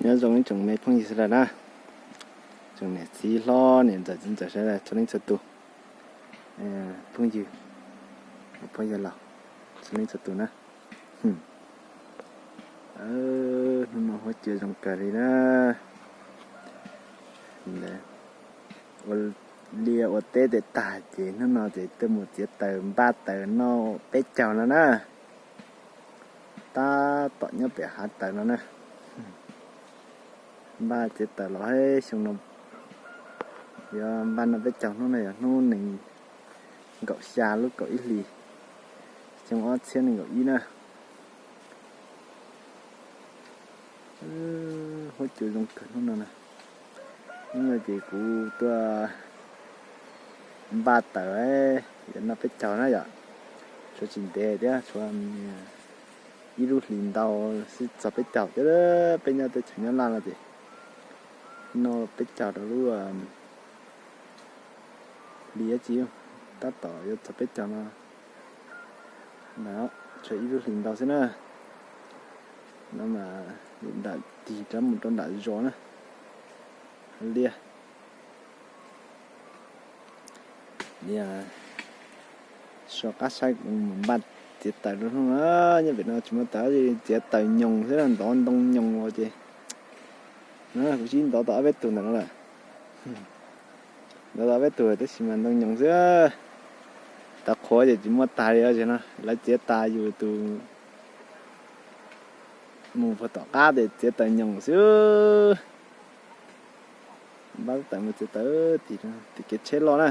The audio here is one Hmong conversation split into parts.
Nyob zoo ib tsoom me phooj ywg sawv daws na, tsoom niam txiv hlob niam ntxawm txiv ntxawm sawv daws txhua leej txhua tus, phooj ywg, phooj ywg laus txhua leej txhua tus na. Hnub no huab cua zoo kawg li na. Ua liaj ua teb tes tag ces hnub no ces tuaj mus txiav taws npaj taws noj peb caug no na. Tab tom nyob pem hav taws no na. Npaj txiav taws los xyoo no yuav npaj noj peb caug hnub no yog hnub nees nkaum xya lub kaum ib hlis xyoo ob txhiab nees nkaum ib na. Huab cua zoo kawg hnub no na. Hnub no ces kuv tuaj npaj taws yuav noj peb caug na yom. Tshuav tsis ntev thiab, tshuav ib lub hlis ntau xwb txog peb caug thiab. Peb nyob teb chaws nyob Laj no ces noj peb caug rau lub hlis dab tsi tab tom yuav txog peb caug no. Tshuav ib lub hlis ntau xwb na. No mas nram tig rov mus rau nram zos na. Liaj so qab saib kuv mus npaj txiav taws rau hnub no. Nyob pem no tsis muaj taws, txiav taws nyoos xwb na, ntov ntoo nyoos los ces kuv sib ntov tau ob peb tug ntawm no lawm. Ntov tau ob peb tug tab sis mas ntoo nyoos xwb. Taws qhuav ces tsis muaj tag li no, lawv txiav tas yus tus mus puag tom qab ces txiav taws nyoos xwb. Npaj taws mus txiav taws tim kev tsheb loj na.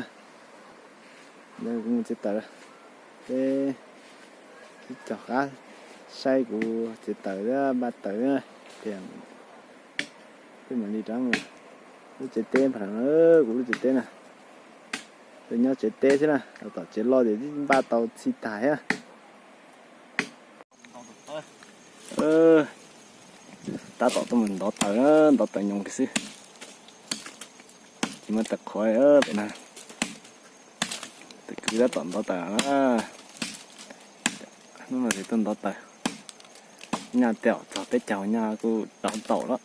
Kuv mus txiav taws, peb sib caum qab saib kuv txiav taws thiab npaj taws thiab tias peb mam li rov mus lub tsev teb npam, kuv lub tsev teb na. Peb nyob tsev teb xwb na, tom tsev loj ces npaj tau txhij tag thiab. Tab tom tuaj mus ntov taws, ntov taws nyoos kiag xwb. Tsis muaj taws qhuav pem na. Tus kwv tab tom ntov taws na. Hnub no ces tuaj ntov taws, nyaj tej zaum txog peb caug nyaj kuj rov tau lawm.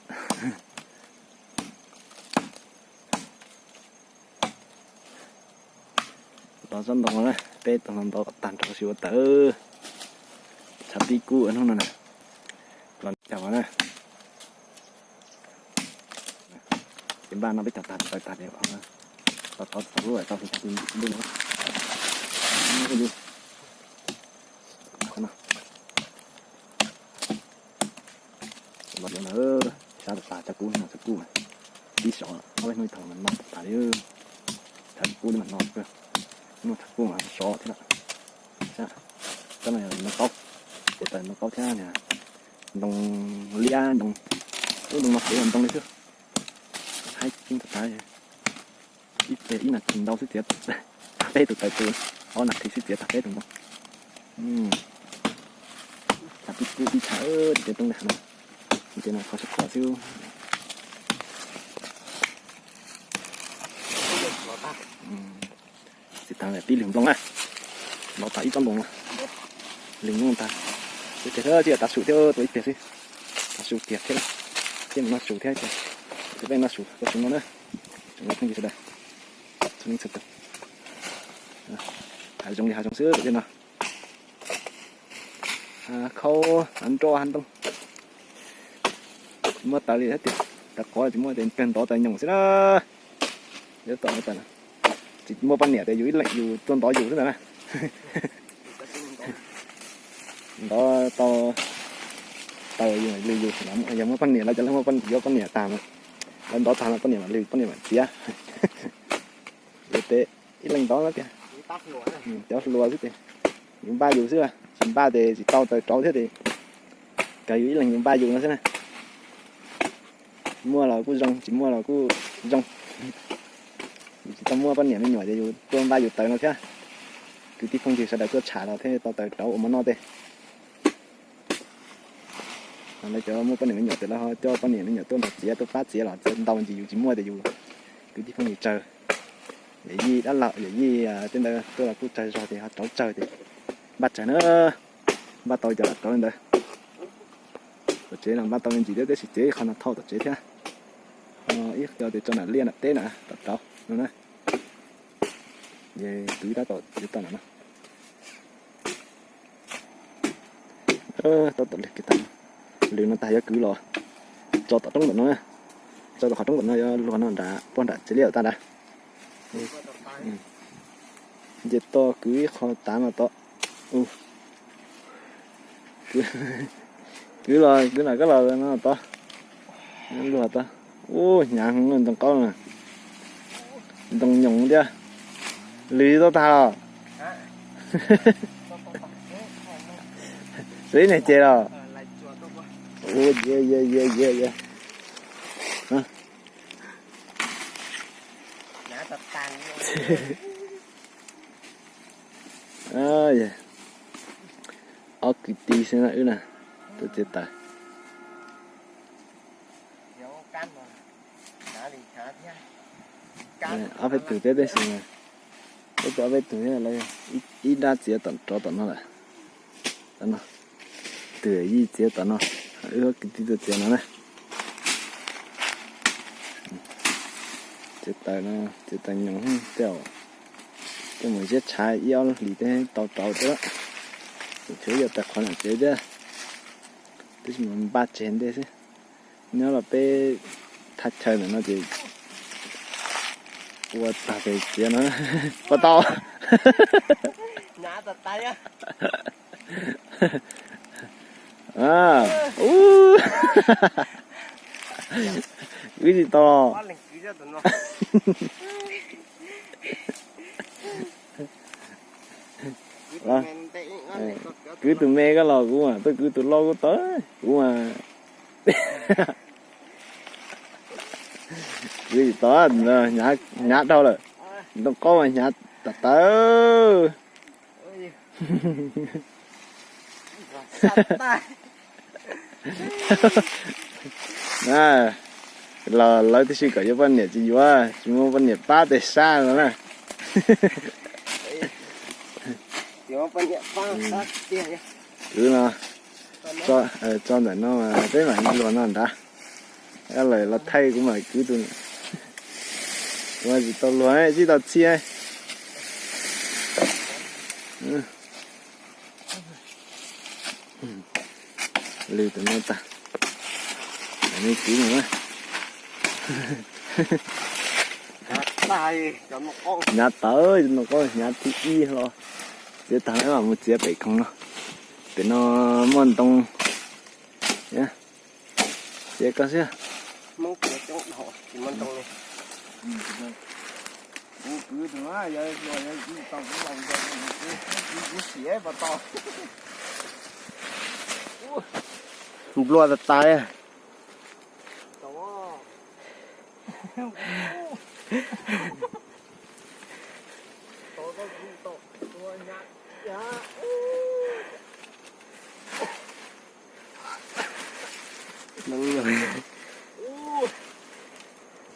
Los tsob ntoo na, peb tau ntov kom tag nrho sib ua taws. Tshav pib kub hnub no na, los caum na. Ces npaj no peb caug tag taws tag ces los tov txog lub tau hli tshav pib ntuj no. Los no na, sab tas tshav kub no, tshav kub mas tib sov ob peb hnub tag mas no tas li. Tshav kub li mas no, hnub tshav kub mas sov thiab lawm. Sab, tsob no ntoo qaub, ces taws ntoo qaub thiab ntoo liab, ntoo, ub, ntoo no ces ntoo li xwb. Haib ceeb tas tas. Ib pliag ib nas this ntau xwb txiav tag peb tus taws tus, ob nas this xwb txiav tag peb tus ntoo. Tshav pib kub pib tshav, ces toob li no, ces no qhov sib khuam xwb. Txiav tag pib lwg nplooj na, ntov tag ib tsob ntoo no, lwg nplooj tag. Ib pliag thiab, tav su thiab, tua ib pliag xwb, tav su kiag thiab, thiab mus noj su thiab, peb noj su, ua su no na, tsoom phooj ywg sawv daws, txhua leej txhua tus. Hav zoov li hav zoov xwb no. Hav khaub, hav nroj, hav ntoo, tsis muaj taws li thiab tiag. Taws qhuav tsis muaj ces kawg ntov taws nyoos xwb na. Tsis muaj poj niam tias yus ib leeg yus tuaj ntov yus xwb ntag na. Ntov tau taws yus lwg yus, yog muaj poj niam lawv cov lawv muaj, yuav poj niam tag, lawv ntov tag lawv poj niam mam lwg poj niam mam txiav. Ib leeg ntov no tiag, cov hluas xwb ces yus npaj yus xwb, tsis npaj ces tsis tau taws rauv thiab ces kawg yus ib leeg yus npaj yus no xwb na. Muaj los kuj zoo, tsis muaj los kuj zoo. Yus tsis tau muaj poj niam me nyuam ces yus tuaj npaj yus taws no thiab. Kwv tij phooj ywg sawv daws tuaj tsham los thiaj tau taws rauv ua mov noj tej. Lawv cov muaj poj niam me nyuam ces lawv ho coj poj niam me nyuam tuaj nrog txiav, tuaj pab txiav los txiav ntau ntsis, yus tsis muaj ces yus kwv tij phooj ywg tsawg, yawm yij dab laug yawm yij tej ntawd tuaj los kuj tsawg zog ces ho rauv tsawg ces npaj tsawg na, npaj tau ces lam rauv li ntawd. Tom tsev no npaj tau me ntsis thiab, tab sis txiav ib qho no thauj tom tsev thiab. Ib co tias tso nram liaj nram teb na, tom rauv no na. Ces twv tab tom txiav tau nram no. Tab tom lwg kiag tag, lwg no tag yuav kwv los tso tom roob tom no, tso tom qhov roob tom no yuav luag no nram puag nram tsev liaj tag nrad. Nce toj kwv ib qho tav no tod. Kwv los kwv nram koj los no tod, luag tod. Ub, hnyav heev ntoo qaub na, ntoo nyoos thiab. Lwg tau tag los? Xwb ib niag ces los? Ua, ob kwv tij xwb na wb na, tus txiav taws. Ob peb tug thiab tab sis, ob peb tug thiab lawv ib dab txiav tom rov tom no lawm. Tom no, twm yij txiav tom no, wb ob kwv tij tuaj txiav no na. Txiav taws no, txiav taws nyoos tej, tej mus ziab tshav ib ob hlis thiab tau rauv thiab. Tshuav yog taws qhov nram tsev thiab, tab sis mas npaj tseg ntej xwb. Nyob los peb thaj chaw ntawm no ces ua tag tes txiav no. Puas tau? Wb tsis tau. Kwv tus me koj los kuv mas tuaj kwv tus loj kuj tau, kuv mas kwv tsis tau, hnyav dhau lawm. Ntoo qaub mas hnyav tas tawv. Los lawv tib si kom yuav poj niam tsis yuav, tsis muaj poj niam pab tej sab no na. Kwv no, tso ntawm no peb mam luag no nrad. Lawm los thaij kuv mam kwv tus, kuv tsis tau luag, tsis tau txhij. Lwg tus no tag, me kwv no na. Hnyav tawv, ntoo qaub hnyav thib ib hlo. Txiav tag mam mus txiav pem khoom no, pem no muaj ntoo. Txiav koj xwb. Nplua tas tas li.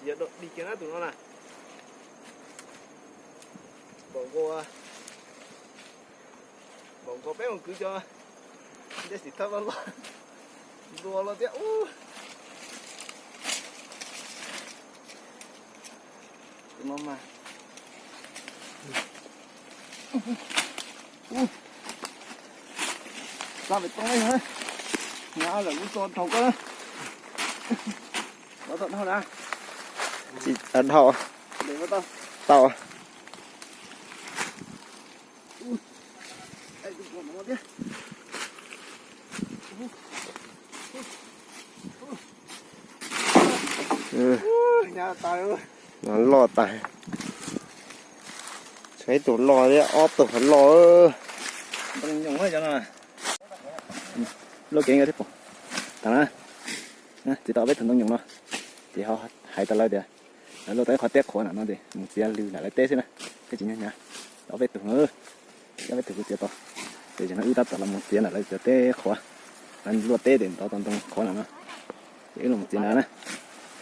Tsis yog dog dig kiag na tus no na. Pom nkaus, pom nkaus peb mus kwv cov ncej xim thawj loj loj, nplua loj thiab ub. Tus no mas, tsa pem toj, hnyav lawm kuv tso dhau koj na. Tsis dhau, tau. Loj tas. Tshuav ib tug loj thiab ob tug loj. Luaj kev thiab pom. Tas na, txiav tau ob peb tug ntoo nyoos no, ces ho hais tau lawv tias lawv luaj tau ib qhov teb qhuav nram no ces mus txiav lwg nram lawv teb xwb na, thiaj tsis hnyav hnyav. Ob peb tug, ob peb tug kuv txiav tau, ces zaum no wb tab tom los mus txiav nram lawv cov teb qhuav, lawv luaj teb ces ntov tau ntoo qhuav nram no, ces wb los mus txiav nrad na.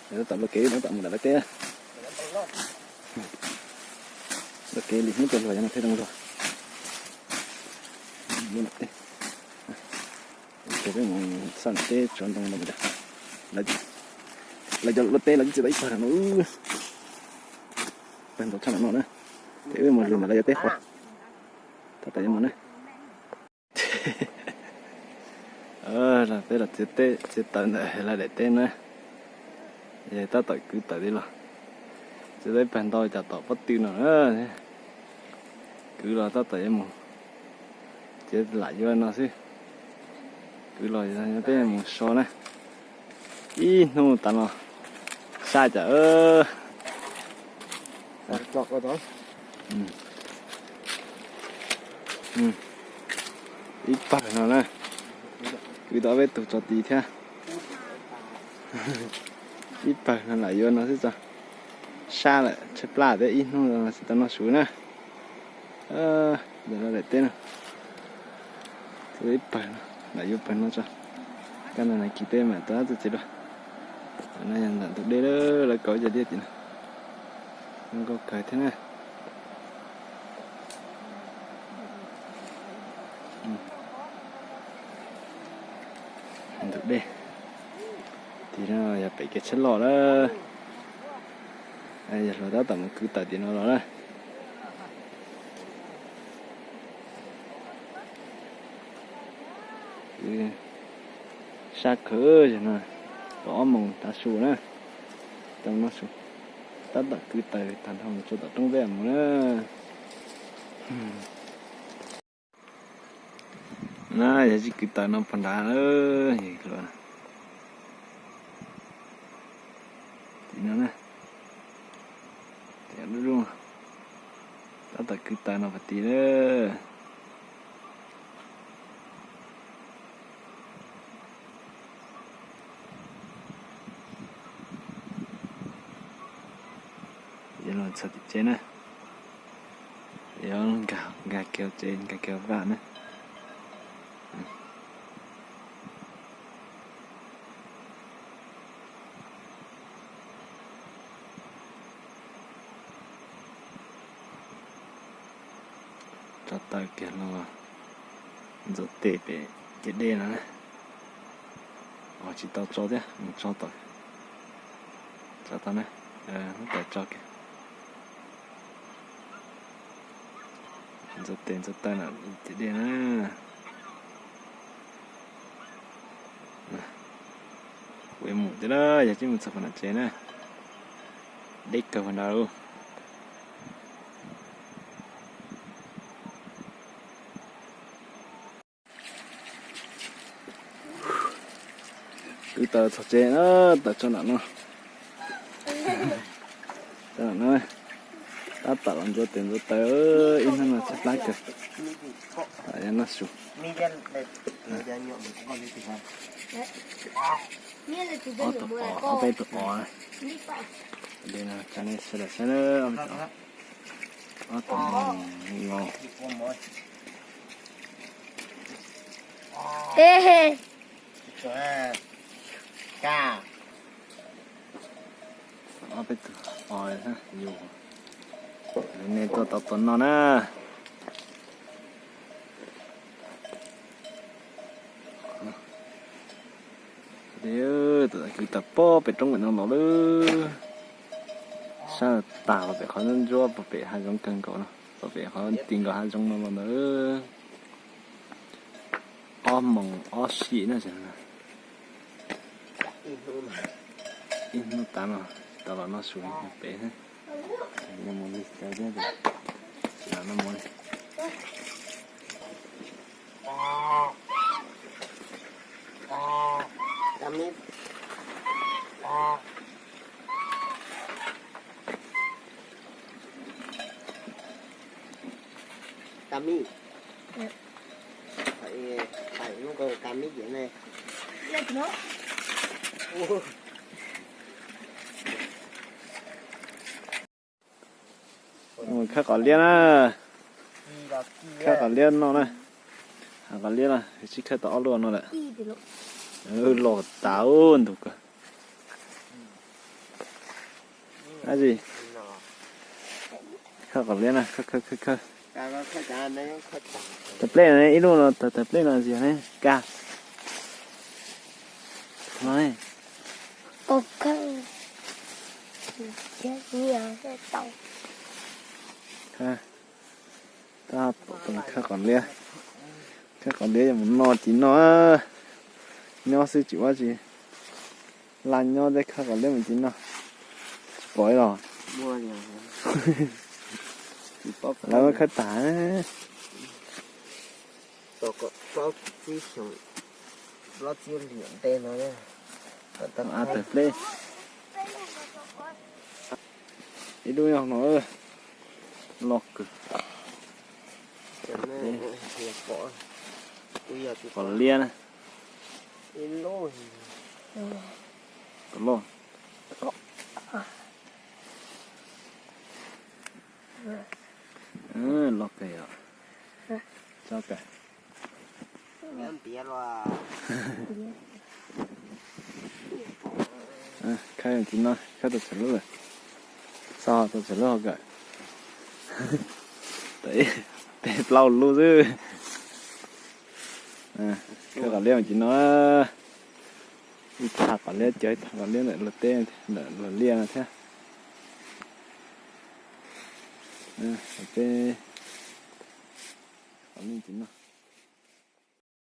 Tab tom luaj kev wb tab tom mus nram lawv teb. Luaj kev li hnub tuaj luag, yog no thiaj zoo luag. Peb mus xa teb tsuav ntoo no, lawv cov lub teb lawv txiav tau ib pawg no, pawg ntau tshaj no na. Ces wb mus lug ntawm lawv cov teb qhuav, tab tom yuav mus na. Los peb los txiav teb txiav taws ntawm lawv daim teb na. Yog tab tom kwv taws li los, txiav tau ib pawg ntau cas tom pob tw no na. Kwv los tab tom yuav mus, txiav lam yuav no xwb. Kwv los peb mus so na. Ib hnub tas no sab cas. Ib pawg no na, kwv tau peb tug tso tid thiab. Ib pawg no lam yuav no xwb tso, sab lawm tshaib plab thiab ib hnub no tsis tau noj su na. Ntawm lawv daim teb no, ib pawg no, lam yuav pawg no tso. Kab no nag kis peb mam tau txog tsev dua. No yog ntawm ntug dej lawv kaus ib co liaj tim no, zoo nkauj kawg thiab na. Ntug dej tim no yog pem kev tsheb loj lawm. Yog hluas tab tom mus kwv taws tim no los na. Sab kawg, yog no tau ob moos tav su na, tau noj su, tab tom kwv taws tag nrho mus tsuas tom roob peb mus na. Na yog tsis kwv taws no puas nrad lawm. Tim no na, tim dub dub, tab tom kwv taws no puas tim lawm. Yuav los txog tim tsev na, yuav nkag kiag tsev nkag kiag vaj na. Tso taws kiag los ntxuav tes pem ciam dej no na. Tsis tau tso thiab, mus tso tom, tso tom na, hnub tom tso kiag. Ntxuav tes ntxuav taw no ciam dej na. Kuv yuav mus thiab na, yog tsis mus txog pem no tsev na, deb kawg pem nrad lauj. Kwv taws txog tsev na, taws tso nram no. Tso nram no, tab tom los ntxuav tes ntxuav taw, ib hnub no tshaib plab kawg. Noj su. Ob tug os, ob peb tug os. Li no tso nej sawv daws saib na, ob tug os. Ob peb tug os, yus, nej tuaj tau tua noj na. Kwv taws pob pem roob pem no los lawm. Sab tag los pem qhov ntsuab ntsuab pem hav zoov kawg nkaus no, pem qhov ti nkaus hav zoov no los ntawd. Ob moos ob sij na. Ib hnub tas no tau los noj su pem. Noj mov li cas thiab, noj mov li. Khawb qos liab na. Khawb qos liab no na. Qos liab no, sib khawb tau ob lub no lawm. Los tas ntug kawg. Dab tsi? Khawb qos liab na, khawb khawb khawb khawb. Tawm plej no, ib lub no tawm plej no tsis yog ne, kaj. No, tab tom khawb qos liab, khawb qos liab yuav mus noj ci noj, nyob xwb tsis ua tsi, laj nyob tej khawb qos liab mus ci noj, tsis pom los, lawv khawb tas. Tawm pleb, ib lub nyob no, loj kawg. Qos liab na, qos loj. Loj kawg os. Tsob kawg. Khawb ci no, khawb tau tsawg lub lawm? Xo tau tsawg lub hauv kawm? Peb plaub lub xwb. Khawb qos liab ci no, ib thaj qos liab, cog ib thaj qos liab ntawm luag teb, ntawm luag liaj no thiab. Peb qos liab ci no.